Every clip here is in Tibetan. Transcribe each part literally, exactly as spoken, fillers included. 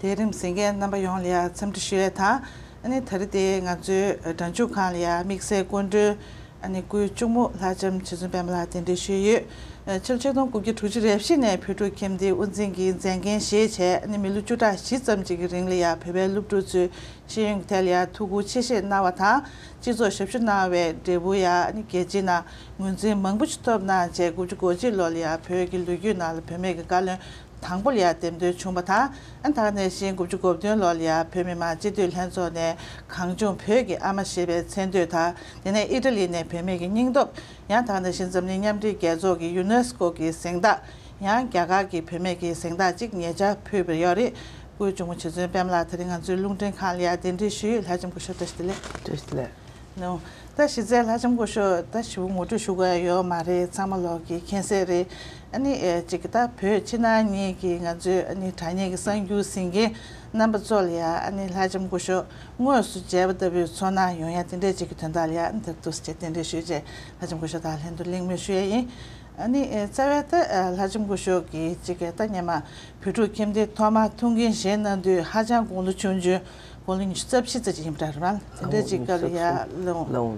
ལས་རིམ་གཟིགས་མཁན་རྣམ་པ་ཡོངས་ལ་ཡང་འཚམས་འདྲི་ཞུ་ཡས་དང་། ཨ་ནི་ད་རེས་དེ་ང་ཚོའི་སྒྲ་འཇུག་ཁང་ལ་ཡང་དམིགས་བསལ་སྐུ་མགྲོན་ཨ་ནི་སྐུའི་གཅུང་མོ་ལྷ་ལྕམ་རྗེ་བཙུན་པད་མ་ལགས་གདན་འདྲེན་ཞུས་ཡོད། ཕྱི་ལོ་ཆིག་སྟོང་དགུ་བརྒྱ་དྲུག་ཅུ་རེ་བཞི་ནས་བོད་ཕྲུག་ཁྱིམ་སྡེའི་དབུ་འཛིན་གྱི་མཛད་འགན་བཞེས་བྱས། ཨ་ནི་མི་ལོ་བཅུ་ཕྲག་བཞི་ཙམ་ཅིག་གི་རིང་ལ་ཡང་བོད་པའི་སློབ་ཕྲུག་ཚོའི་ཤེས་ཡོན་གྱི་ཐད་ལ་ཡང་ཐུགས་ཁུར་ཆེ་བཞེས་གནང་བ་དང་། སྤྱི་ཚོགས་ཞབས་ཞུ་གནང་བའི་འབྲས་བུ་ཡང་ཨ་ནི་རྒྱལ་སྤྱིའི་ནང་ངོས་འཛིན་མང་པོ་ཞིག་ཐོབ་གནང་བྱས། དགུ་བཅུ་གོ་གཅིག་ལོ་ལ་ཡང་བོད་ཀྱི་ལོ་རྒྱུས་ནང་ལ་བུད་མེད་ཀྱི་བཀའ་བློན་དང་པོ་ལ་ཡང་འདེམས་ཐོན་བྱུང་བ་དང་། ཨ་ནི་ད་ག་ནང་བཞིན་དགུ་བཅུ་གོ་བདུན་ལོ་ལ་ཡང་བོད་མི་མང་སྤྱི་འཐུས་ལྷན་ཚོགས་ནས་གངས་ལྗོངས་བོད་ཀྱི་ཨ་མ་ཞེས་པའི་མཚན་བསྟོད་དང་། དེ་ནས་ཨི་ཊ་ལི་ནས་བུད་མེད་ཀྱི་སྙིང་སྟོབས། ཡང་ད་ག་ནང་བཞིན་འཛམ་གླིང་མཉམ་འབྲེལ་རྒྱལ་ཚོགས་ཀྱི་ཡུ་ནེ་སི་ཀོ་གི་གཟེངས་རྟགས། ཡང་རྒྱ་གར་གྱི་བུད་མེད་ཀྱི་གཟེངས་རྟགས་ཅིག་ཉེ་ཆར་ཕུལ་བ་ཡོད་རེད། སྐུའི་གཅུང་མོ་རྗེ་བཙུན་པད་མ་ལགས་དེ་རིང་ང་ཚོའི་རླུང་འཕྲིན་ཁང་ལ་ཡང་གདན་འདྲེན་ཞུས་ཡོད། ལྷ་ལྕམ་སྐུ་ཞབས་བཀྲ་ཤིས་བདེ་ལེགས། བཀྲ་ཤིས་བདེ་ལེགས། ནོ། ད་གཞི་རྩའི་ལྷ་ལྕམ་སྐུ་ཞབས་ད་ཞེ་པོ་ངོ་སྤྲོད་ཞུ་དགོས་ཡ་ཡོད་མ་རེད། ཚང་མ་ལོག་གི་མཁྱེན་གསལ་རེད། ཨ་ནི་ཨེ་ཅིག་ད་བོད་ཕྱི་ནང་གཉིས་ཀྱི་ང་ཚོའི་ཨ་ནི་དྲ་བརྙན་གྱི་གསར་འགྱུར་གཟིགས་མཁན་རྣམ་པ་ཚོ་ལ་ཡ་ཨ་ནི་ལྷ་ལྕམ་སྐུ་ཞབས་དངོས་སུ་མཇལ་བ་ལྟ་བུའི་ཚོར་སྣང་ཡོང་ཡ་དེ་འདྲས་ཅིག་གི་དོན་དག་ལ་ཡ་ཨ་ནི་ད་དུ་ཅིག་གདན་འདྲེན་ཞུས་རྗེས་ལྷ་ལྕམ་སྐུ་ཞབས་དང་ལྷན་དུ་གླེང་མོལ་ཞུ་ཡ་ཡིན། ཨ་ནི་ཨེ་རྩ་བའི་ད་ཨ་ལྷ་ལྕམ་སྐུ་ཞབས་ཀྱིས་ཅིག་གི་ད་སྔོན་མ་བོད་ཕྲུག་ཁྱིམ་སྡེ་ཐོག་མར་ཐུགས་འགན་བཞེས་གནང་དུས་ཧ་ཅང་དགུང་ལོ་ཆུང་ཆུང་། དགུང་ལོ་ཉི་ཤུ་རྩ་བཞི་ཙམ་ཅིག་ཡིན་པ་འདྲ་རེད་པ། དེ་འདྲ་ཅིག་སྐབས་ལ་ཡ་ལོ། ལོ།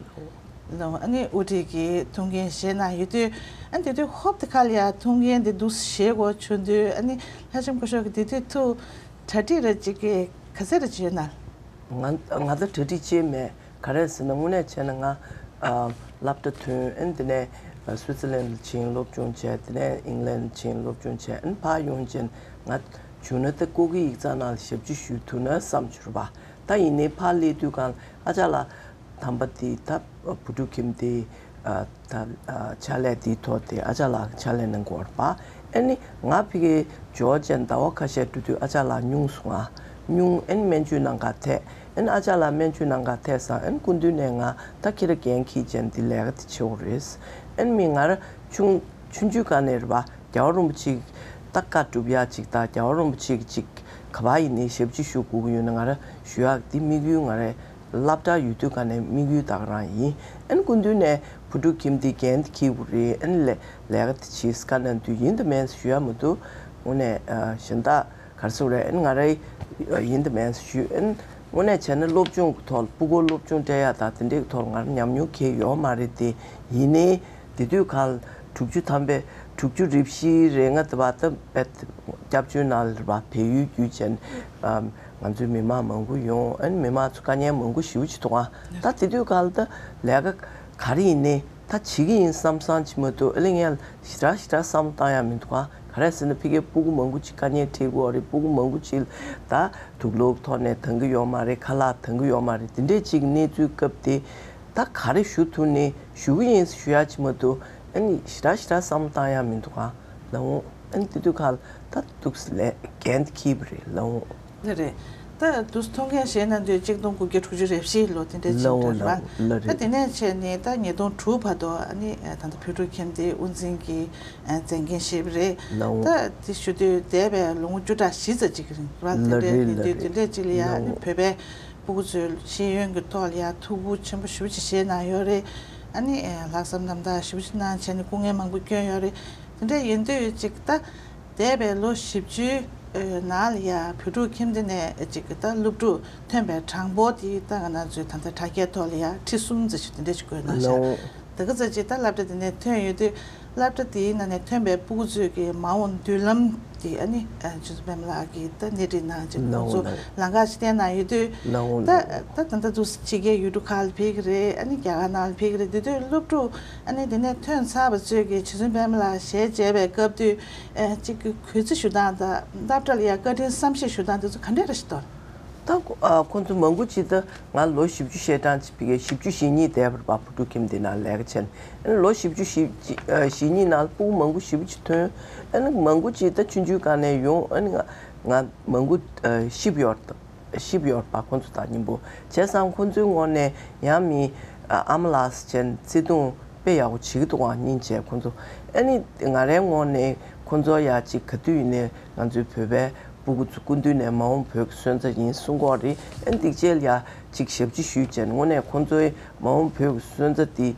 ལོ། ཨ་ནི་དབུ་ཁྲིད་ཀྱི་ཐུགས་འགན་བཞེས་གནང་ཡོད་དུས། ཨ་ནི་དེ་དུས་ཧོབ་དེ་ཁ་ལ་ཡ་ཐུགས་འགན་དེ་འདུག་སེ་བཞེས་དགོས་བྱུང་དུས། ཨ་ནི་ལྷ་ལྕམ་སྐུ་ཞབས་ཀྱིས་དེ་དུས་ཐུགས་གྲ་སྒྲིག་ར་ཅིག་གི་ག་ཚད་ར་བྱས་ན། ང་ང་ད་གྲ་སྒྲིག་བྱས་མེད། ག་རེ་ཟེར་ན་དངོས་གནས་བྱས་ན་ང་ཨ་སློབ་གྲྭ་ཐོན། ཨ་ནི་དེ་ནས་ཨ་སུའི་ཙི་ལན་ལ་ཕྱིན་སློབ་སྦྱོང་བྱས། དེ་ནས་ཨིང་ལན་ཕྱིན་སློབ་སྦྱོང་བྱས། ཨ་ནི་ཕར་ཡོང་རྗེས་ང་བྱུང་ན་ད་ཀོ་གི་ཡིག་ཚང་ནང་ལ་ཞབས་ཕྱི་ཞུ་ཐུབ་ན་བསམ་བྱུང་རེད་པ། ད་ཡིན་ནའི་ཕར་སླེབས་དུས་གང་ཨ་ཅག་ལགས་དམ་པ་དེ་ད་བུ་ཕྲུག་ཁྱིམ་དེ་ཨ་ད་ཨ་ཕྱག་ལས་དེའི་ཐོག་དེ་ཨ་ཅག་ལགས་ཕྱག་ལས་གནང་དགོས་རེད་པ། ཨ་ནི་ང་ཕ་གིར་འབྱོར་རྗེས་ཟླ་བ་ཁ་ཤས་འགྲོ་དུས་ཨ་ཅག་ལགས་སྙུང་སོང་ང་། སྙུང་། ཨ་ནི་སྨན་བཅོས་གནང་གར་ཐད། ཨ་ནི་ཨ་ཅག་ལགས་སྨན་བཅོས་གནང་གར་ཐད་སོང་། ཨ་ནི་སྐུ་མདུན་ནས་ང་ད་ཁྱེད་རང་འགན་འཁྱེར་རྗེས་འདི་ལས་ཀ་དེ་བྱེད་དགོས་རེད། ཨ་ནི་མི་ང་རང་ཆུང་ཆུང་ཆུང་སྒང་ནས་རེད་པ། རྒྱལ་བ་རིན་པོ་ཆེ་ད་བཀའ་སྒྲུབ་ཡག་ཅིག་དང་། རྒྱལ་བ་རིན་པོ་ཆེ་གི་ཅིག་ག་པར་ཡིན་ནའི་ཞབས་ཕྱི་ཞུ་དགོས་ཀྱི་ཡོད་ན་ང་རང་ཞུ་ཡག་འདི་དམིགས་ཡུལ་ང་རང་སློབ་གྲྭ་ཡོད་དུས་ག་ནས་དམིགས་ཡུལ་ད་ག་རང་ཡིན། ཨ་ནི་སྐུ་མདུན་ནས་བུ་ཕྲུག་ཁྱིམ་འདི་འགན་འཁྱེར་དགོས་རེད། ཨ་ནི་ལས་ལས་ཀ་དེ་བྱེད་ཟེར་བཀའ་གནང་དུས་ཡིན་དང་མིན་ཞུ་ཡག་མི་འདུག། དངོས་གནས་ཨ་གཞན་དག་ག་རེ་ཟེར་དགོས་རེད། ཨ་ནི་ང་རང་ཡིན་དང་མིན་ཞུས། ཨ་ནི་དངོས་གནས་བྱས་ན་སློབ་སྦྱོང་གི་ཐོག་ལ་སྤུ་གུ་སློབ་སྦྱོང་སྤྲད་ཡག་དང་དེ་འདྲའི་ཐོག་ལ་ང་རང་ཉམས་མྱོང་གང་ཡང་ཡོད་མ་རེད་དེ། ཡིན་ནའི་དེ་དུས་ག་ལ་དྲུག་ཅུ་ཐམ་པའི་དྲུག་ཅུ་རེ་བཞི་རེ་ལྔ་དེ་བར་ད་བེད་སྐྱབས་བཅོལ་ནང་ལ་རེད་པ། བལ་ཡུལ་བརྒྱུད་བྱས་ནས་ཨ་ང་ཚོའི་མི་མང་མང་པོ་ཡོང་། ཨ་ནི་མི་མང་ཚོ་དཀའ་ངལ་མང་པོ་ཞེ་པོ་ཅིག་འདུག་ག། ད་དེ་དུས་ག་ལ་ད་ལས་ཀ་ག་རེ་ཡིན་ནའི་ད་བྱེད་ཀྱི་ཡིན་བསམ་བསམ་ཅིག་མ་གཏོགས། ཨ་ལས་ངས་ཞེ་དྲག་ཞེ་དྲག་བསམ་བློ་བཏང་ཡག་མི་འདུག་ག། ག་རེ་ཟེར་ན་ཕ་གིའི་སྤུ་གུ་མང་པོ་ཅིག་དཀའ་ངལ་འཕྲད་ཀྱི་ཡོད་རེད། སྤུ་གུ་མང་པོ་ཅིག་ད་དུག་ལོག་ཐོག་ནས་འདང་གི་ཡོད་མ་རེད། ཁ་ལག་འདང་གི་ཡོད་མ་རེད། དེ་འདྲས་ཅིག་གནས་ཚུལ་སྐབས་དེ་ད་ག་རེ་ཞུ་ཐུབ་ནའི་ཞུ་གི་ཡིན་ཞུ་ཡག་ཅིག་མ་གཏོགས། ཨ་ནི་ཞེ་དྲག་ཞེ་དྲག་བསམ་བློ་བཏང་ཡག་མི་འདུག་ག། ལགས་འོང་། ཨ་ནི་དེ་དུས་ག་ལ་ད་འདུག་སེ་ལས་འགན་འཁྱེར་བ་རེད། ལགས་འོང་། ལགས་རེད། ད་འདུག་སེ་ཐུགས་འགན་བཞེས་གནང་དུས་གཅིག་སྟོང་དགུ་བརྒྱ་དྲུག་ཅུ་རེ་བཞི་ལོ་དེ་འདྲའི་ཅིག་ལགས་འོང་། རེད་པ། ལགས་འོང་། ལགས་རེད། ད་དེ་ནས་བྱས་ནས་ད་ཉིས་སྟོང་དྲུག་བར་དུ་ཨ་ནི་ད་ལྟ་བོད་ཕྲུག་ཁྱིམ་སྡེའི་དབུ་འཛིན་གྱི་མཛད་འགན་བཞེས་པ་རེད། ལགས་འོང་། ད་དེ་ཞུ་དུས་འདས་པའི་ལོ་ངོ་བཅུ་ཕྲག་བཞི་ཙམ་ཅིག་རིང་རེད་པ། ལགས་རེད། དེ་འདྲའི་ལགས་རེད། དུས་དེ་འདྲའི་ཅིག་ལ་ཡ་ཨ་ནི་ལགས་འོང་། བོད་པའི་སྤུ་གུ་ཚོའི་ཤེས་ཡོན་གྱི་ཐོག་ལ་ཡ་ཐུགས་ཁུར་ཆེན་པོ་ཞེ་པོ་ཅིག་བཞེས་གནང་ཡོད་རེད། ཨ་ནི་ལྷག་བསམ་རྣམ་དག་ཞེ་པོ་ཅིག་གནང་བྱས་ནས་སྐུ་ངལ་མང་པོ་བསྐྱོན་ཡོད་རེད། དེ་འདྲ་ཡིན་དུས་ཅིག་ད་འདས་པའི་ལོ་བཞི་བཅུའི་ནང་ལ་ཡ་བོད་ཕྲུག་ཁྱིམ་སྡེ་ནས་ཅིག་ད་སློབ་ཕྲུག་ཐོན་པའི་གྲངས་འབོར་དེ་ད་ང་རང་ཚོའི་ད་ལྟ་དྲ་རྒྱའི་ཐོག་ལ་ཡ་ཁྲི་གསུམ་ཙམ་ཞིག་དེ་འདྲ་ཞིག་བཀོད་གནང་ཤག། ལགས་འོང་། དེ་ག་ཙམ་ཅིག་ད་སློབ་གྲྭ་དེ་ནས་ཐོན་ཡོད་དུས་སློབ་གྲྭ་དེའི་ནང་ནས་ཐོན་པའི་སྤུ་གུ་ཚོའི་གི་མ་འོངས་མདུན་ལམ་དེ་ཨ་ནི་ཨ་ཆུ་ཚོད་པད་མ་ལགས་ཀྱིས་ད་སྣེ་ཁྲིད་གནང་བྱས་ལགས་འོང་། ཁོང་ཚོ་ལགས་འོང་། ལམ་ཁ་ཞིག་བསྟན་གནང་ཡོད་དུས། ལགས་འོང་། ད་ལགས་འོང་། ད་ད་ལྟ་འདུག་སེ་ཕྱི་རྒྱལ་ཡུལ་གྲུ་ཁག་ལ་ཕེབས་ཀྱི་རེད། ཨ་ནི་རྒྱ་གར་ནང་ལ་ཕེབས་ཀྱི་རེད། དེ་དུས་སློབ་ཕྲུག་ཨ་ནི་དེ་ནས་ཐོན་ཚར་བ་ཚོས་ཀྱིས་རྗེ་བཙུན་པད་མ་ལགས་ཞལ་མཇལ་བའི་སྐབས་དུས་ཨ་ཅིག་གི་གུས་བརྩི་ཞུ་སྟངས་དང་སློབ་གྲྭ་ལ་ཡང་བཀའ་དྲིན་བསམ་ཤེས་ཞུ་སྟངས་དེ་ཚོ་ག་འདྲས་རེད་ཤག་ཏོ། ད་ཁོ་ཨ་ཁོང་ཚོ་མང་པོ་ཅིག་ད་ང་ལོ་བཞི་བཅུ་ཞེ་གྲངས་ཅིག་ཕ་གིར་བཞི་བཅུ་ཞེ་གཉིས་བསྡད་པ་རེད་པ། བུ་ཕྲུག་ཁྱིམ་སྡེ་ནང་ལས་ཀ་བྱས་ནས། ཨ་ནི་ལོ་བཞི་བཅུ་ཞེ་ཨ་ཞེ་གཉིས་ནང་ལ་སྤུ་གུ་མང་པོ་ཞེ་པོ་ཅིག་ཐོན། ཨ་ནི་མང་པོ་ཅིག་ད་ཆུང་ཆུང་སྒང་ནས་ཡོང་། ཨ་ནི་ང་ང་མང་པོ་ཨ་གཤིབ་ཡོད་རེད། གཤིབ་ཡོད་པ་ཁོང་ཚོ་དང་མཉམ་པོ། བྱས་ཙང་ཁོང་ཚོའི་ངོས་ནས་ཡང་མི་ཨ་ཨ་མ་ལགས་ཟེར་བྱས་བརྩེ་དུང་དཔེ་ཡག་པོ་བྱེད་ཀྱི་འདུག་ག། སྙིང་རྗེ་ཁོང་ཚོ། ཨ་ནི་ང་རའི་ངོས་ནས་ཁོང་ཚོ་ཡ་གཅིག་ག་དུས་ཡིན་ནའི་ང་ཚོའི་བོད་པའི་སྤུ་གུ་ཚོ་སྐུ་མདུན་ནས་མ་འོངས་བོད་ཀྱི་སོན་རྩ་ཡིན་གསུང་གི་ཡོད་རེད། ཨ་ནི་འདི་རྗེས་ལ་ཡ་གཅིག་ཞབས་ཕྱི་ཞུས་བྱས་ནས་དངོས་གནས་ཁོང་ཚོའི་མ་འོངས་བོད་ཀྱི་སོན་རྩ་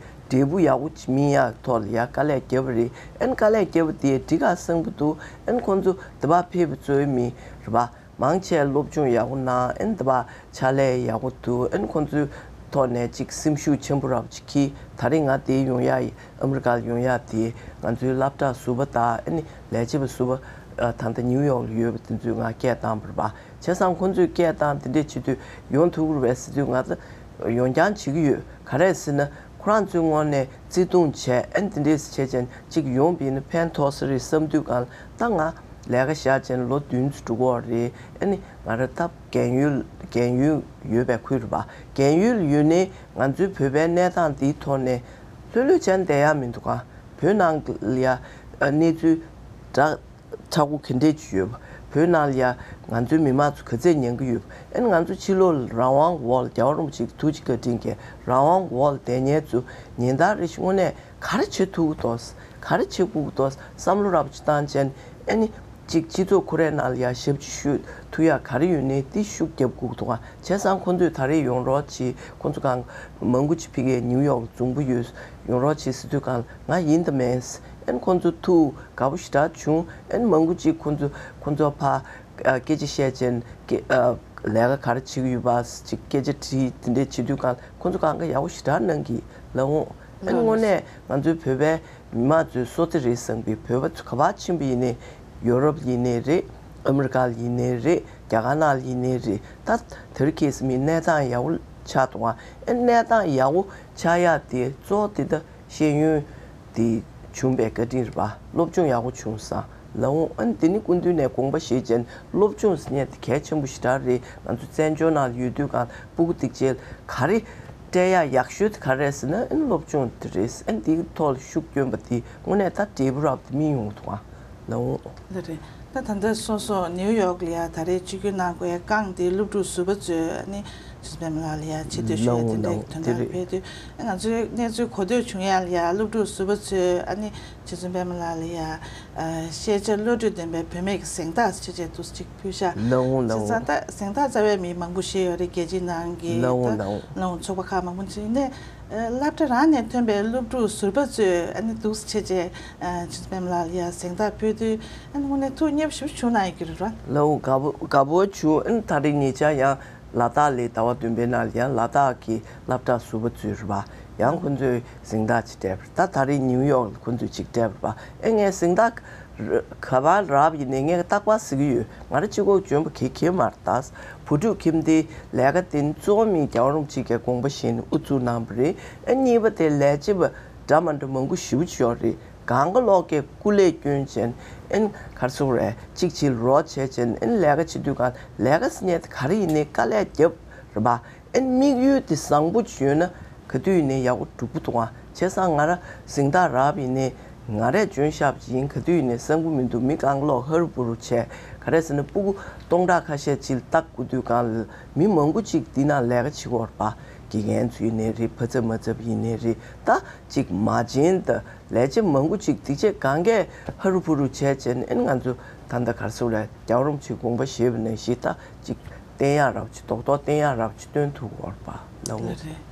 དེ་འབྲས་བུ་ཡག་པོ་ཅིག་སྨིན་ཡག་ཐོག་ལ་ཡ་དཀའ་ལས་བརྒྱབ་པ་རེད། ཨ་ནི་དཀའ་ལས་བརྒྱབ་པ་དེ་འགྲིག་ག་བསམ་གྱི་འདུག། ཨ་ནི་ཁོང་ཚོ་འདི་པར་ཕེབས་པ་གཙོ་བོའི་མི་རེད་པ། མང་ཆེ་སློབ་སྦྱོང་ཡག་པོ་གནང་། ཨན་ད་བ་ཕྱག་ལས་ཡག་པོ་འདུག་ཨན་ཁོང་ཚོའི་ཐོག་ནས་ཅིག་སེམས་ཤུགས་ཆེན་པོ་རབ་ཅིག་གིས་ད་རེས་ང་དེ་ཡོང་ཡ་ཡི་ཨ་མི་རི་ཀར་ཡོང་ཡ་དེ་ང་ཚོའི་སློབ་གྲྭ་ཟུར་པ་དང་ཨ་ནི་ལས་བྱེད་པ་ཟུར་པ་ད་ལྟ་ནིའུ་ཡོག་ལ་ཡོད་པ་དེ་ཚོས་ང་སྐད་བཏང་བ་རེད་པ། བྱས་ཙང་ཁོང་ཚོས་སྐད་བཏང་དེ་འདྲས་བྱེད་དུས་ཡོང་ཐུབ་ཀྱི་རེད་པས་ཟེར་དུས་ང་ཚོ་ཡོང་རྐྱང་བྱེད་ཀྱི་ཡོད། ག་རེ་ཟེར་ན། ཁོ་རང་ཚོའི་ངོས་ནས་བརྩེ་དུང་བྱས་ཨན་དེ་འདྲས་བྱས་ཅན་ཅིག་ཡོང་བ་ཡིན་ན་ཕན་ཐོགས་ས་རེད་བསམ་དུས་གང་ལ་ད་ང་ལས་ཀ་བཞག་ཅན་ལོ་བདུན་ཙམ་འགྲོ་གི་ཡོད་རེད། ཨ་ནི་ང་རང་ད་རྒན་ཡོལ་རྒན་ཡོལ་ཡོད་པའི་ཁུལ་རེད་པ། རྒན་ཡོལ་ཡོད་ནའི་ང་ཚོའི་བོད་པའི་གནས་སྟངས་འདིའི་ཐོག་ནས་ལྷོད་ལྷོད་བྱས་བསྡད་ཡ་མི་འདུག་ག་བོད་ནང་ལ་ཡ་གནས་ཚུལ་འདྲ། ཆག་སྒོ་ག་འདྲས་ཅིག་ཡོད་པ། བོད་ནང་ལ་ཡ་ང་ཚོའི་མི་མང་ཚོ་ག་ཚད་ཉན་གི་ཡོད་པ། ཨ་ནི་ང་ཚོ་ཕྱི་ལོགས་ལ་རང་དབང་འོག་ལ་རྒྱལ་བ་རིན་པོ་ཆེ་གི་ཐུགས་རྗེ་བཀའ་དྲིན་གྱིས་རང་དབང་འོག་ལ་བསྡད་མཁན་ཚོ་ཉིན་ལྟར་རེ་བཞིན་དངོས་གནས་ག་རེ་བྱེད་ཐུབ་ཀྱི་འདུག་ག་རེ་བྱེད་དགོས་ཀྱི་འདུག་བསམ་བློ་རབ་ཅིག་བཏང་བྱས་ཨ་ནི་གཅིག་སྤྱི་ཚོགས་ཁོ་རའི་ནང་ལ་ཡ་ཞབས་ཕྱི་ཞུ་ཐུབ་ཡ་ག་རེ་ཡོད་ནའི་དེ་ཤུགས་རྒྱབ་དགོས་ཀྱི་འདུག་ག་བྱས་ཙང་ཁོང་ཚོས་ད་རེས་ཡོང་རོགས་གྱིས། ཁོང་ཚོ་གང་མང་པོ་ཅིག་ཕ་གིའི་ནིའུ་ཡོག་ལ་འཛོམས་གི་ཡོད། ཡོང་རོགས་གྱིས་ཟེར་དུས་གང་ང་ཡིན་ད་མེད། ཨན་ཁོང་ཚོ་ཐུག་དགའ་པོ་ཞེ་དྲག་བྱུང་། ཨན་མང་པོ་ཅིག་ཁོང་ཚོ་ཁོང་ཚོ་ཕ་སྐད་ཆ་བཤད་ཅན་སྐད་ལས་ཀ་ག་རེ་བྱེད་ཀྱི་ཡོད་པ་ཅིག་སྐད་ཆ་དྲིས་དེ་འདྲས་བྱེད་དུས་གང་ཁོང་ཚོ་གང་ག་ཡག་པོ་ཞེ་དྲག་གནང་གི་ལབ་འོང་། ཨན་དངོས་གནས་ང་ཚོའི་བོད་པའི་མི་མང་ཚོའི་སྲོག་རྩ་རེད་བསམ་གི། བོད་པ་ཚོ་ག་པར་ཕྱིན་པ་ཡིན་ནའི་ཡོ་རོབ་ཡིན་ནའི་རེད། ཨ་མི་རི་ཀ་ཡིན་ནའི་རེད། རྒྱ་གར་ནང་ཡིན་ནའི་རེད། ད་དེ་རིང་ཁ་སང་མི་གནས་སྟངས་ཡག་པོ་ཆགས་འདུག་ག་ཨ་གནས་སྟངས་ཡག་པོ་ཆགས་ཡག་དེ་གཙོ་བོ་དེ་ད་ཤེས་ཡོན་དེ་བྱུང་བའི་བཀའ་དྲིན་རེད་པ། སློབ་སྦྱོང་ཡག་པོ་བྱུང་སོང་ལབ་འོང་། ཨ་ནི་དེ་ནི་སྐུ་མདུན་ནས་དགོངས་པ་བཞེས་ཅན་སློབ་སྦྱོང་ཟེར་མཁན་དེ་གལ་ཆེན་པོ་ཞེ་དྲག་རེད། ང་ཚོ་བཙན་བྱོལ་ནང་ཡོད་དུས་གང་སྤུ་གུ་སྡིག་ཅན་ག་རེ་སྤྲད་ཡག་ཡག་ཤོས་དེ་ག་རེ་རེད་ཟེར་ན་ཨ་ནི་སློབ་སྦྱོང་དེ་རེད། ཨ་ནི་དེའི་ཐོག་ལ་ཤུགས་བསྐྱོན་པ་དེ་དངོས་གནས་ད་འབྲས་བུ་རབ་དེ་སྨིན་ཡོང་གི་འདུག་ག་ལབ་འོང་། ལགས་རེད། ད་ད་ལྟ་སོ་སོ་ནིའུ་ཡོག་ལ་ཡ་ད་རེས་ཆིབས་བསྒྱུར་གནང་དགོས་ཡ་བསྐངས་ཏེ་སློབ་ཕྲུག་ཟུར་པ་ཚོས་ཨ་ནི་རྗེ་བཙུན་པད་མ་ལགས་ལ་ཡ་ཆེ་བསྟོད་ཞུ་ཡ་དེ་འདྲའི་དོན་དག་ཕེབས་དུས་ང་ཚོའི་གནས་ཚུལ་གོ་ཐོས་བྱུང་ཡ་ལ་ཡ་སློབ་ཕྲུག་ཟུར་པ་ཚོས་ཨ་ནི་རྗེ་བཙུན་པད་མ་ལགས་ལ་ཡ་ཤེས་བྱ་བློ་གྲོས་ལྡན་པའི་བུད་མེད་ཀྱི་གཟེངས་རྟགས་ཆེ་ཆེ་འདུག་ཅིག་ཕུལ་ཤག་ལགས་འོང་། ལགས་འོང་། བྱས་ཙང་ད་གཟེངས་རྟགས་རྩ་བའི་མི་མང་པོ་ཞིག་ཡོད་རེད། རྒྱལ་སྤྱིའི་ནང་གི་ལགས་འོང་། ད་ལགས་འོང་། ལགས་འོང་། ཚོགས་པ་ཁག་མང་པོ་ཅིག་ནས། སློབ་གྲྭ་རང་ནས་ཐོན་པའི་སློབ་ཕྲུག་ཟུར་པ་ཚོས་ཨ་ནི་འདུག་སེ་བྱས་རྗེས་རྗེ་བཙུན་པད་མ་ལགས་ལ་ཡ་གཟེངས་རྟགས་ཕུལ་དུས་ཨ་ནི་དངོས་གནས་ཐུགས་མཉེས་པོ་ཞེ་པོ་བྱུང་གནང་ཡོད་ཀྱི་རེད་ར། ལགས་འོང་། དགའ་པོ་དགའ་པོ་བྱུང་། ཨ་ནི་ད་རེས་ཉེ་ཆར་ཡང་ལ་དྭགས་ལ་ཟླ་བ་བདུན་པའི་ནང་ལ་ཡང་ལ་དྭགས་ཀྱི་སློབ་གྲྭ་ཟུར་པ་ཚོས་རེད་པ། ཡང་ཁོང་ཚོས་གཟེངས་རྟགས་ཅིག་སྤྲད་པ་རེད། ད་ད་རེས་ནིའུ་ཡོག་ལ་ཁོང་ཚོས་ཅིག་སྤྲད་པ་རེད་པ། ཨེ་ངས་གཟེངས་རྟགས་ག་པར་རག་པ་ཡིན་ནའི་ངས་རྟག་པར་ཟེར་གྱི་ཡོད། ང་རང་གཅིག་པོ་འཇོན་པོ་ག་གེ་མ་རེད་ད། བུ་ཕྲུག་ཁྱིམ་སྡེའི་ལས་ཀ་དེ་ནི་གཙོ་བོ་མི་རྒྱལ་བ་རིན་པོ་ཆེ་གི་དགོངས་པ་བཞེས་ནས་དབུ་བཙུགས་གནང་བ་རེད། ཨེ་གཉིས་པ་དེ་ལས་བྱེད་པ་འདྲ་མ་འདྲ་མང་པོ་ཞེ་པོ་ཅིག་ཡོད་རེད། གང་ག་ལོག་གིས་སྐུ་ལས་བསྐྱོན་བྱས་ཨེ་ག་རེ་ཟེར་དགོས་རེད། གཅིག་གཅིག་ལ་རོགས་བྱས་བྱས་ཨེ་ལས་ཀ་བྱེད་དུས་གང་ལས་ཀ་ཟེར་མཁན་དེ་ག་རེ་ཡིན་ནའི་དཀའ་ལས་རྒྱབ་རེད་པ། ཨེ་དམིགས་ཡུལ་དེ་བཟང་པོ་ཅིག་ཡོད་ན་ག་དུས་ཡིན་ནའི་ཡག་པོ་འགྲུབ་ཀྱི་འདུག་ཨ། བྱས་ཙང་ང་རང་གཟེངས་རྟགས་རག་པ་ཡིན་ནའི་ང་རས་འཇོན་ཤོས་ཅིག་ཡིན། ག་དུས་ཡིན་ནའི་བསམ་གྱི་མི་འདུག་མི་གང་ག་ལོག་ཧ་རུ་བུ་རུ་བྱས། ག་རེ་ཟེར་ན་སྤུ་གུ་སྟོང་ཕྲག་ཁ་ཤས་ཅིག་ལ་ལྟ་དགོས་དུས་གང་ལ་མི་མང་པོ་ཅིག་འདི་ནང་ལས་ཀ་བྱེད་ཀྱི་ཡོད་རེད་པ། དགེ་རྒན་ཚོ་ཡིན་ནའི་རེད། ཕ་ཚབ་མ་ཚབ་ཡིན་ནའི་རེད། ད་ཅིག་མ་བྱན་ད་ལས་བྱེད་མང་པོ་ཅིག་དེ་བྱས་གང་གས་ཧ་རུ་བུ་རུ་བྱས་བྱས་ནས་ཨེ་ང་ཚོ་ད་ལྟ་ག་རེ་ཟེར་དགོས་རེད། རྒྱལ་བ་རིན་པོ་ཆེའི་དགོངས་པ་བཞེས་པ་ནང་བཞིན་ད་ཅིག་བསྟན་ཡག་རབ་ཅིག་རྡོག་རྡོག་བསྟན་ཡག་རབ་ཅིག་སྟོན་ཐུབ་ཀྱི་ཡོད་རེད་པ་ལབ་འོང་། ལགས་རེད།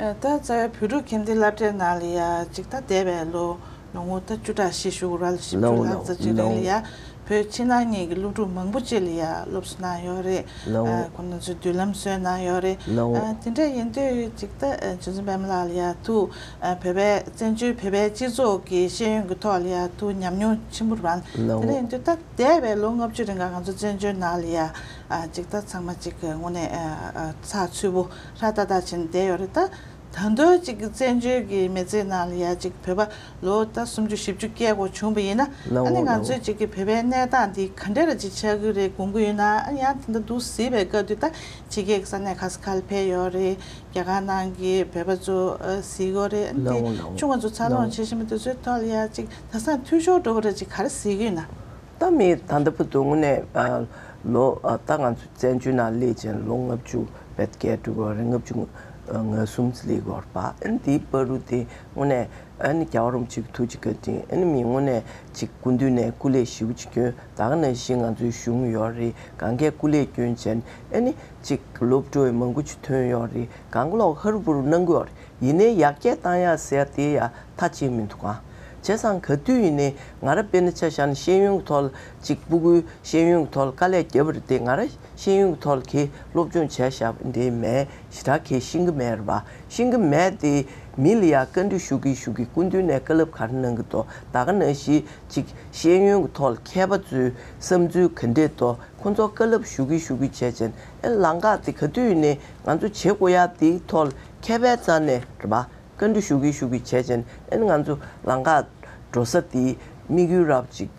ཨ་ད་རྩ་བའི་བོད་ཕྲུག་ཁྱིམ་སྡེ་སློབ་གྲྭའི་ནང་ལ་ཡ་ཅིག་ད་འདས་པའི་ལོ་ལོ་ངོ་ད་བཅུ་ཕྲག་བཞི་ཞུ་དགོས་རེད་ལ། བཞི་བཅུ་ལྷག་ཙམ་ཅིག་རིང་ལ་ཡ་བོད་ཕྱི་ནང་གཉིས་ཀྱི་སློབ་ཕྲུག་མང་པོ་ཅིག་ལ་ཡ་སློབ་གསོ་གནང་ཡོད་རེད། ལགས་འོང་། ཨ་ཁོང་རྣམ་ཚོས་མདུན་ལམ་བཟོས་གནང་ཡོད་རེད། ལགས་འོང་། ཨ་དེ་འདྲ་ཡིན་དུས་ཅིག་ད་རྗེ་བཙུན་པད་མ་ལགས་ལ་ཡ་ཐུགས་ཨ་བོད་པའི་བཙན་བྱོལ་བོད་པའི་སྤྱི་ཚོགས་ཀྱི་ཤེས་ཡོན་གྱི་ཐོག་ལ་ཡ་ཐུགས་ཉམས་མྱོང་ཆེན་པོ་རེད་པ། ལགས་འོང་། དེ་འདྲ་ཡིན་དུས་ད་འདས་པའི་ལོ་ལྔ་བཅུ་རིང་ག་ང་ཚོ་བཙན་བྱོལ་ནང་ལ་ཡ་ཨ་ཅིག་ད་ཚང་མ་ཅིག་དངོས་གནས་ཨ་ཨ་ཚགས་ཚུད་པོ་ཧྲ་ཏག་ཏག་བྱས་ནས་བསྡད་ཡོད་རེད། ད་ད་དུང་ཅིག་བཙན་བྱོལ་གྱི་མི་ཚེ་ནང་ལ་ཡ་ཅིག་བོད་པ་ལོ་ད་སུམ་ཅུ་བཞི་བཅུ་སྐྱེལ་དགོས་བྱུང་བ་ཡིན་ན། ལགས་འོང་། ཨ་ནི་ང་ཚོའི་ཅིག་གི་བོད་པའི་གནས་སྟངས་འདི་ག་འདྲ་ར་ཅིག་ཆགས་ཀྱི་རེད་དགོངས་ཀྱི་ཡོད་ན། ཨ་ནི་ཡང་དེ་འདྲ་འདུག་སེ་བྱས་པའི་སྐབས་དུས་ད་ཕྱི་རྒྱལ་གྱི་ས་གནས་ཁ་ས་ཁ་ལ་ཕེབས་ཡོད་རེད། རྒྱ་གར་ནང་གི་བོད་པ་ཚོ་ཨ་གཟིགས་ཡོད་རེད། ཨ་ནི་ལགས་འོང་། ལགས་འོང་། ཆུང་བ་ཚོ་འཚར་ལོངས་བྱེད་བཞིན་པ་དེ་ཚོའི་ཐོག་ལ་ཡ་ཅིག་ད་སང་འཐུས་ཤོར་འགྲོ་གི་རེད་ཅིག་ག་རེ་གཟིགས་ཀྱི་ཡོད་ན། ད་མི་ད་ལྟ་བར་དུ་དངོས་གནས་ཨ་ལོ་ཨ་ད་ང་ཚོ་བཙན་བྱོལ་ནང་སླེབས་བྱས་ལོ་ལྔ་བཅུ་བརྒལ་འགྲོ་གི་རེད། ལྔ་བཅུ་ང་གསུམ་ཙམ་སླེབས་ཀྱི་ཡོད་རེད་པ། ཨ་ནི་དེའི་བར་དུ་དེ་དངོས་གནས་ཨ་ནི་རྒྱལ་བ་རིན་པོ་ཆེ་གི་ཐུགས་རྗེ་བཀའ་དྲིན། ཨ་ནི་མི་དངོས་གནས་ཅིག་སྐུ་མདུན་ནས་སྐུ་ལས་ཞེ་པོ་ཅིག་བསྐྱོན། ད་ག་ནང་བཞིན་ང་ཚོའི་གཞུང་ཡོད་རེད། གང་གས་སྐུ་ལས་བསྐྱོན་བྱས་ཨ་ནི་ཅིག་སློབ་གྲྭ་མང་པོ་ཅིག་ཐོན་ཡོད་རེད། གང་ག་ལོག་ཧ་རུ་བུ་རུ་གནང་གི་ཡོད་རེད། ཡིན་ནའི་ཡར་རྒྱས་བཏང་ཡག་ཟེར་ཡ་དེ་ཡ་མཐའ་གཅིག་མི་འདུག་ག་བྱས་ཙང་ག་དུས་ཡིན་ནའི་ང་རང་དཔེར་ན་ཆ་བཞག་ན་ཤེས་ཡོན་གྱི་ཐོག་ལ་ཅིག་སྤུ་གུའི་ཤེས་ཡོན་གྱི་ཐོག་ལ་དཀའ་ལས་བརྒྱབ་པ་རེད་དེ། ང་རང་ཤེས་ཡོན་གྱི་ཐོག་ལ་གའི་སློབ་སྦྱོང་བྱས་བཞག་པ་འདྲ་མེད། ཞེ་དྲག་གའི་ཤེས་ཀྱི་མེད་རེད་པ། ཤེས་ཀྱི་མེད་དེ། མི་ལ་ཡ་བཀའ་འདྲི་ཞུ་གི་ཞུ་གི་སྐུ་མདུན་ནས་བཀའ་སློབ་ག་རེ་གནང་གི་འདུག་ད་ག་ནང་བཞིན་ཅིག་ཤེས་ཡོན་གྱི་ཐོག་ལ་མཁས་པ་ཚོའི་བསམ་ཚུལ་ག་འདྲས་འདུག་ཁོང་ཚོ་བཀའ་སློབ་ཞུ་གི་ཞུ་གི་བྱས་ཙང་ཨེ་ལམ་ཁ་དེ་ག་དུས་ཡིན་ནའི་ང་ཚོ་བྱེད་དགོས་ཡ་དེའི་ཐོག་ལ་མཁས་པའི་རྩ་ནས་རེད་པ། བཀའ་འདྲི་ཞུ་གི་ཞུ་གི་བྱས་ཙང་ཨེ་ང་ཚོ་ལམ་ཁ་འགྲོ་ས་དེ་དམིགས་ཡུལ་རབ་ཅིག་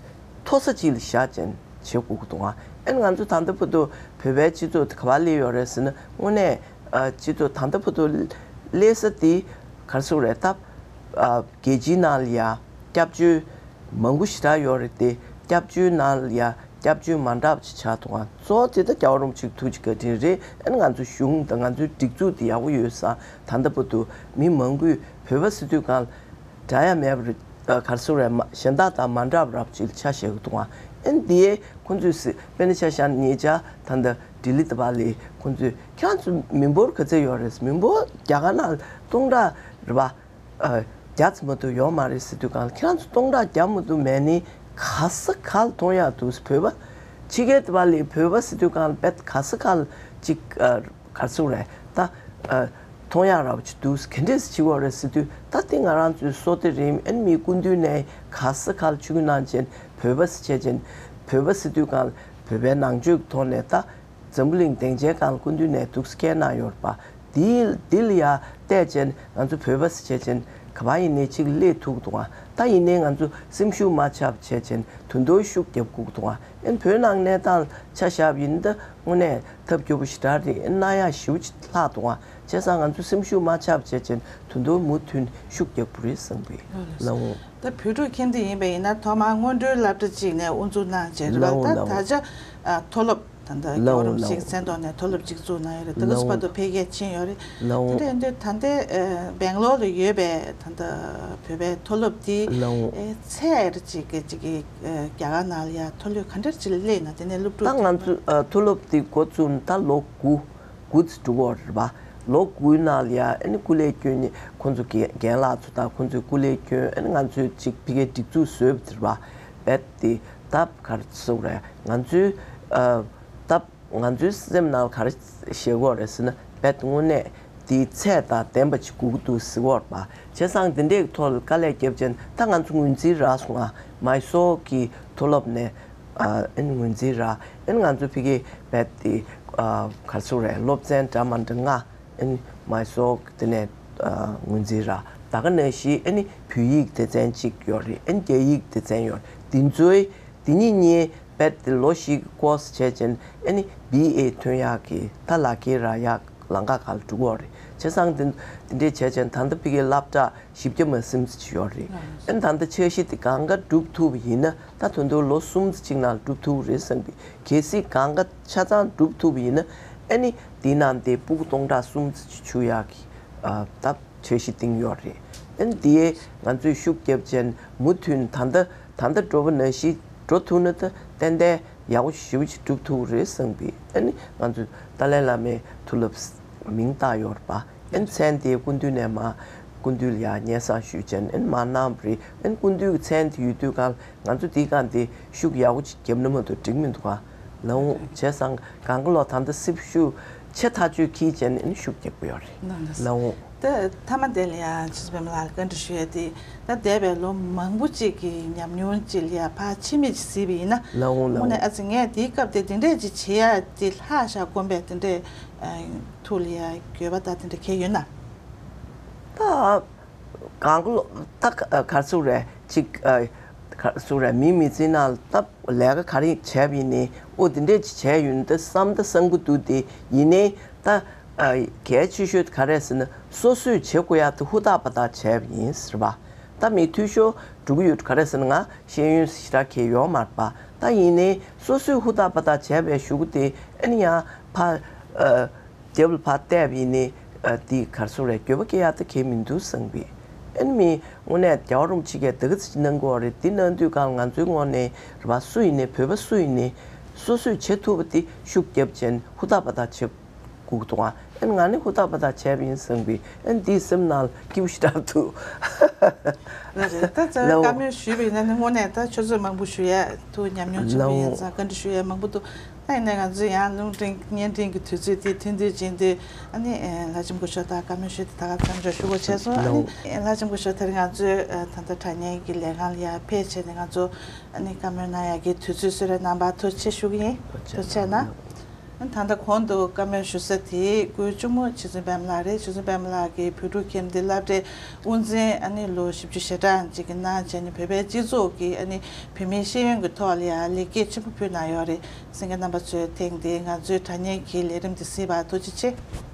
མཐོ་ས་ཅིག་ལ་བཞག་ཅིང་བྱེད་དགོས་ཀྱི་འདུག་ཨ། ཨེ་ང་ཚོ་ད་ལྟ་བར་དུ་བོད་པའི་སྤྱི་ཚོགས་དེ་ག་པར་སླེབས་ཡོད་རེད་ཟེར་ན། དངོས་གནས་ཨ་སྤྱི་ཚོགས་ད་ལྟ་བར་དུ་སླེབས་ས་དེ་ག་རེ་ཟེར་དགོས་རེད། ད་ཨ་རྒྱལ་སྤྱིའི་ནང་ལ་ཡ་སྐྱབས་བཅོལ་མང་པོ་ཞེ་དྲག་ཡོད་རེད་དེ། སྐྱབས་བཅོལ་ནང་ལ་ཡ་སྐྱབས་བཅོལ་མ་འདྲ་བ་ཅིག་ཆགས་འདུག་ཨ། གཙོ་བོ་དེ་ད་རྒྱལ་བ་རིན་པོ་ཆེའི་ཐུགས་རྗེ་བཀའ་དྲིན་རེད། ཨེ་ང་ཚོ་གཞུང་དང་ང་ཚོའི་སྒྲིག་འཛུགས་དེ་ཡག་པོ་ཡོད་ཙང་ད་ལྟ་བར་དུ་མི་མང་པོས་བོད་པ་ཟེར་དུས་སྒང་ལ་འདྲ་ཡ་མེད་པ་རེད། ཨ་ག་རེ་ཟེར་དགོས་རེད། མ་གཞན་དག་དང་མ་འདྲ་བ་རབ་ཅིག་ཆ་བཞག་གི་འདུག་ཨ། ཨེ་འདི་ཡས་ཁོང་ཚོས་ཟེར། དཔེར་ན་ཆ་བཞག་ན་ཉེ་ཆར་ད་ལྟ་ལྡི་ལི་དེ་པར་ལ་ཁོང་ཚོས་ཁྱེད་རང་ཚོ་མི་འབོར་ག་ཚད་ཡོད་རེད། མི་འབོར་རྒྱ་གར་ནང་ལ་སྟོང་ཕྲག་རེད་པ། ཨ་བརྒྱ་ཙམ་མ་གཏོགས་ཡོད་མ་རེད་ཟེར་དུས་སྒང་ལ་ཁྱེད་རང་ཚོ་སྟོང་ཕྲག་བརྒྱ་མ་གཏོགས་མེད་ནི་ག་ས་ག་ལ་མཐོང་ཡག་འདུག་བོད་པ་ཕྱི་རྒྱལ་དེ་པར་ལ་བོད་པ་ཟེར་དུས་སྒང་ལ་དཔེ་ག་ས་ག་ལ་ཅིག་ཨ་ག་རེ་ཟེར་དགོས་རེད། ད་ཨ་མཐོང་ཡག་རབ་ཅིག་འདུག་ག་འདྲས་སེ་བྱེད་དགོས་རེད་ཟེར་དུས། ད་དེ་ང་རང་ཚོའི་བསོད་བདེ་རེད། ཨ་ནི་མིའི་སྐུ་མདུན་ནས་ག་ས་ག་ལ་ཆིབས་བསྒྱུར་གནང་བྱས་བོད་པ་ཟེར་བྱས་ཅིང་། བོད་པ་ཟེར་དུས་སྒང་ལ་བོད་པའི་ནང་ཆོས་ཀྱི་ཐོག་ནས་ད་འཛམ་བུ་གླིང་སྡིངས་ཆའི་སྒང་ལ་སྐུ་མདུན་ནས་འདུག་སེ་སྐད་གནང་ཡོད་རེད་པ། དེའི་དེ་ལ་ཡ་བལྟས་བྱས་ང་ཚོ་བོད་པ་ཟེར་བྱས་ཅིང་ག་པར་ཡིན་ནའི་ཅིག་སླེབས་ཐུབ་ཀྱི་འདུག་ག་ད་ཡིན་ནའི་ང་ཚོ་སེམས་ཤུགས་མ་ཆག་པ་བྱས་ཅིང་དོན་དུ་ཤུགས་རྒྱབ་དགོས་ཀྱི་འདུག་ག་ཨ་ནི་བོད་ནང་གནས་སྟངས་ཆ་བཞག་པ་ཡིན་ན་ད་དངོས་གནས་ཐབས་སྐྱོ་པོ་ཞེ་དྲག་རེད། གནང་ཡག་ཞེ་པོ་ཅིག་ལྷག་འདུག་ག་བྱས་ཙང་ང་ཚོ་སེམས་ཤུགས་མ་ཆག་པ་བྱས་ཅིང་དོན་དུ་མུ་མཐུད་ཤུགས་རྒྱག་དགོས་རེད་བསམ་གི། ལགས་འོང་། ད་བོད་ཕྲུག་ཁྱིམ་སྡེ་ཡིན་པ་ཡིན་ན་ཐོག་མར་སྔོན་འགྲོའི་སློབ་གྲྭ་གཅིག་ནས་དབུ་འཛུགས་གནང་བྱས་རེད་པ། ལགས་འོང་། ད་ལགས་འོང་། ད་ཆ་ཨ་མཐོ་སློབ་ད་ལྟ་ལགས་འོང་། རྒྱལ་བ་རིན་པོ་ཆེའི་མཚན་ཐོག་ནས་མཐོ་སློབ་གཅིག་བཙུགས་གནང་ཡོད་རེད། ད་ག་ལགས་སུ་བར་འོང་། དུ་འཕེལ་རྒྱས་ཕྱིན་ཡོད་རེད། ལགས་འོང་། དེ་འདྲ་ཡིན་དུས་ད་ལྟའི་ཨ་སྦེང་ལོར་ལ་ཡོད་པའི་ད་ལྟ་བོད་པའི་མཐོ་སློབ་དེ་ལགས་འོང་། ཨེ་ཚད་ཅིག་གི་ཅིག་གི་ཨ་རྒྱ་གར་ནང་ལ་ཡ་མཐོ་སློབ་ག་འདྲ་ཅིག་སླེབས་ན་དེ་ནས་སློབ་ཕྲུག་ད་ང་ཚོ་ཨ་མཐོ་སློབ་དེ་འགོ་བཙུགས་ནས་ད་ལོ་དགུ་དགུ་ཙམ་འགྲོ་གི་ཡོད་རེད་པ། ལོ་དགུའི་ནང་ལ་ཡ་ཨ་ནི་སྐུ་ལས་བསྐྱོན་ནས་ཁོང་ཚོ་རྒན་རྒན་ལགས་ཚོ་དང་ཁོང་ཚོའི་སྐུ་ལས་བསྐྱོན། ཨ་ནི་ང་ཚོས་ཅིག་ཕ་གིའི་སྒྲིག་འཛུགས་བཟོས་པ་དེ་རེད་པ། རྦད་དེ་ད་ག་རེ་ཟེར་དགོས་རེད། ང་ཚོའི་ཨ་ད་ང་ཚོའི་སེམས་ནང་ག་རེ་བཞེས་དགོས་རེད་ཟེར་ན། རྦད་དངོས་གནས་དེའི་ཚད་དང་ལྡན་པ་ཅིག་དགོས་ཀྱི་འདུག་ཟེར་གྱི་ཡོད་རེད་པ། བྱས་ཙང་དེ་འདྲའི་ཐོག་ལ་དཀའ་ལས་བརྒྱབ་བྱས་ད་ང་ཚོ་ངོས་འཛིན་རག་སོང་ང་། མའི་སོར་གྱི་མཐོ་སློབ་ནས་ཨ་ཨ་ནི་ངོས་འཛིན་རག་ཨ་ནི་ང་ཚོ་ཕ་གིའི་རྦད་དེ་ཨ་ག་རེ་ཟེར་དགོས་རེད། སློབ་ཚན་འདྲ་མ་འདྲ་ལྔ་ཨ་ནི་མའི་སོར་དེ་ནས་ཨ་ངོས་འཛིན་རག་ད་ག་ནང་བཞིན་ཨ་ནི་བོད་ཡིག་སྡེ་ཚན་གཅིག་ཡོད་རེད། ཨ་ནི་རྒྱ་ཡིག་སྡེ་ཚན་ཡོད་རེད། འདི་ཚོའི་འདི་གཉིས་གཉིས་རྦད་དེ་ལོ་བཞི་གི་ཀོར་སི་བྱས་བྱས་ཨ་ནི་བི་ཨེ་ཐོན་ཡག་གི་ད་ལག་འཁྱེར་རག་ཡག་ལམ་ཁ་ཁ་ལ་འགྲོ་གི་ཡོད་རེད། བྱས་ཙང་དེ་འདི་འདྲས་བྱས་བྱས་ད་ལྟ་ཕ་གིའི་སློབ་གྲྭ་བཞི་བརྒྱ་མ་ཟིན་ཙམ་ཅིག་ཡོད་རེད། ཨ་ནི་ད་ལྟ་འཆར་གཞི་དེ་གང་ག་འགྲུབ་ཐུབ་པ་ཡིན་ན་ད་དོན་དུ་ལོ་གསུམ་ཙམ་ཅིག་ནང་འགྲུབ་ཐུབ་ཀྱི་རེད་བསམ་གི། གལ་སྲིད་གང་ག་ཆ་ཚང་འགྲུབ་ཐུབ་པ་ཡིན་ན་ཨ་ནི་དེའི་ནང་དེ་སྤུ་གུ་སྟོང་ཕྲག་གསུམ་ཙམ་ཅིག་ཚུད་ཡག་གི་ཨ་ད་འཆར་གཞི་བཏིང་ཡོད་རེད། ཨ་ནི་དེ་ང་ཚོས་ཤུགས་རྒྱབ་བྱས་མུ་མཐུད་ད་ལྟ་ད་ལྟ་འགྲོ་བ་ནང་བཞིན་འགྲོ་ཐུབ་ན་ད་ཏན་ཏན་ཡག་པོ་ཞེ་པོ་ཅིག་འགྲུབ་ཐུབ་ཀྱི་རེད་བསམ་གི། ཨ་ནི་ང་ཚོས་ཏཱ་ལའི་བླ་མའི་མཐོ་སློབ་མིང་བཏགས་ཡོད་རེད་པ། ཨ་ནི་མཚན་དེ་སྐུ་མདུན་ནས་མར་སྐུ་མདུན་ལ་ཡར་སྙན་སེང་ཞུས་བྱས་ཨ་ནི་མར་གནང་བ་རེད། ཨ་ནི་སྐུ་མདུན་གྱི་མཚན་དེ་ཡོད་དུས་གང་ང་ཚོ་དེའི་སྒང་དེ་ཤུགས་ཡག་པོ་ཅིག་བརྒྱབ་ན་མ་གཏོགས་འགྲིག་མི་འདུག་ག་ལགས་འོང་། བྱས་ཙང་གང་ག་ལོ་ད་ལྟ་སེམས་ཤུགས་ཆེ་ཐག་ཆོད་འཁྱེར་བྱས་ཨ་ནི་ཤུགས་རྒྱག་གི་ཡོད་རེད། ལགས་འོང་། ད་མཐའ་མ་དེ་ལ་ཡང་ཆུ་ཚོད་པད་མ་ལགས་ལ་བཀའ་འདྲི་ཞུ་ཡ་དེ། ད་འདས་པའི་ལོ་མང་པོ་ཅིག་གི་ཉམས་མྱོང་ཅིག་ལ་ཡ་ཕར་ཕྱི་མིག་ཅིག་གཟིགས་པ་ཡིན་ན། ལགས་འོང་། ལགས་འོང་། དངོས་གནས་ཨ་ཙི་ངས་དེའི་སྐབས་དེ་དེ་འདྲས་ཅིག་བྱེད་ཡ་དེ་ལྷག་བཞག་དགོངས་པའི་དེ་འདྲས་ཐུགས་ལ་ཡ་འགྱོད་པ་དང་དེ་འདྲ་གང་ཡོད་ན། ད་གང་ག་ལོ་ད་ག་རེ་ཟེར་དགོས་རེད། ཅིག་ག་རེ་ཟེར་དགོས་རེད། མིའི་མི་ཚེའི་ནང་ལ་ད་ལས་ཀ་ག་རེ་བྱས་པ་ཡིན་ནའི་ཨོ་དེ་འདྲས་ཅིག་བྱས་ཡོད་ན་ད་བསམ་ད་བསམ་གྱི་འདུག་དེ་ཡིན་ནའི་ད་གལ་ཆེ་ཤོས་ག་རེ་ཟེར་ན་སོ་སོས་བྱེད་དགོས་ཡ་དེ་ཧུར་ཐག་པ་ཐག་བྱས་པ་ཡིན་ཟེར་བ། ད་མི་འཐུས་ཤོར་འགྲོ་གི་ཡོད་ག་རེ་ཟེར་ན་ང་ཤེས་ཡོན་ཞེ་དྲག་གང་ཡོད་མ་རེད་པ། ད་ཡིན་ནའི་སོ་སོས་ཧུར་ཐག་པ་ཐག་བྱས་པའི་གཞུག་གུ་དེ་ཨ་ནི་ཡང་ཕར་རྒྱབ་ལ་ཕར་བལྟས་པ་ཡིན་ནའི་ཨ་དེ་ག་རེ་ཟེར་དགོས་རེད། འགྱོད་པ་སྐྱེ་ཡ་ད་གང་ཡང་མི་འདུག་བསམ་གི། ཨ་ནི་མི་དངོས་གནས་རྒྱལ་བ་རིན་པོ་ཆེ་གིས་དེ་ག་ཚོད་ཅིག་གནང་གི་ཡོད་རེད། དེ་གནང་དུས་སྒང་ང་ཚོའི་ངོས་ནས་རེད་པ། སུ་ཡིན་ནའི་བོད་པ་སུ་ཡིན་ནའི་སོ་སོས་བྱེད་ཐུབ་པ་དེ་ཤུགས་རྒྱབ་བྱས་ཧུར་ཐག་པ་ཐག་བྱེད་དགོས་ཀྱི་འདུག་ཨ། ཨ་ནི་ང་ནི་ཧུར་ཐག་པ་ཐག་བྱས་པ་ཡིན་བསམ་པའི་ཨ་ནི་འདིའི་སེམས་ནང་ལ་སྐྱིད་པོ་ཞེ་དྲག་འདུག་ལགས་རེད། ད་རྩ་བའི་ལའོ། བཀའ་མོལ་ཞུས་པ་ཡིན་ན་ནི་དངོས་གནས་ད་ཆུ་ཚོད་མང་པོ་ཞུ་ཡས་ཐུགས་ཉམས་མྱོང་ཆེན་པོ་ལའོ། ཡིན་ཙང་བཀའ་འདྲི་ཞུ་ཡས་མང་པོ་འདུག་ད་ཡིན་ནའི་ང་ཚོས་ཡང་རླུང་འཕྲིན་བརྙན་འཕྲིན་གྱི་དུས་ཚོད་དེ་ཐུང་ཐུང་ཕྱིན་དུས་ཨ་ནི་ལྷ་ལྕམ་སྐུ་ཞབས་དང་བཀའ་མོལ་ཞུས་ཏེ་ད་ག་མཚམས་འཇོག་ཞུ་དགོས་བྱས་སོང་། ཨ་ནི་ལའོ། ལྷ་ལྕམ་སྐུ་ཞབས་དེ་རིང་ང་ཚོའི་ད་ལྟ་དྲ་བརྙན་གྱི་ལས་ཁང་ལ་ཡར་ཕེབས་བྱས་ནས་ང་ཚོ་ཨ་ནི་བཀའ་མོལ་གནང་ཡག་གི་དུས་ཚོད་གསོལ་རས་གནང་བར་ཐུགས་རྗེ་ཆེ་ཞུ་གི་ཡིན། ཐུགས་རྗེ་གནང་། ད་ལྟ་གོང་དུ་བཀའ་མོལ་ཞུ་ས་དེ་སྐུའི་གཅུང་མོ་རྗེ་བཙུན་པད་མ་ལགས་རེད། རྗེ་བཙུན་པད་མ་ལགས་ཀྱིས་བོད་ཕྲུག་ཁྱིམ་སྡེ་སློབ་གྲྭའི་དབུ་འཛིན་ཨ་ནི་ལོ་བཞི་བཅུ་ཞེ་གྲངས་ཅིག་གི་ནང་བྱས་ནས་བོད་པའི་སྤྱི་ཚོགས་ཀྱི་ཨ་ནི་བུད་མེད་ཤེས་ཡོན་གྱི་ཐོག་ལ་ཡང་ལེགས་སྐྱེས་ཆེན་པོ་ཕུལ་གནང་ཡོད་རེད། གསན་མཁན་རྣམ་པ་ཚོས་ཐེངས་འདིའི་ང་ཚོའི་དྲ་བརྙན་གྱི་ལས་རིམ་འདི་གཟིགས་པར་ཐུགས་རྗེ་ཆེ།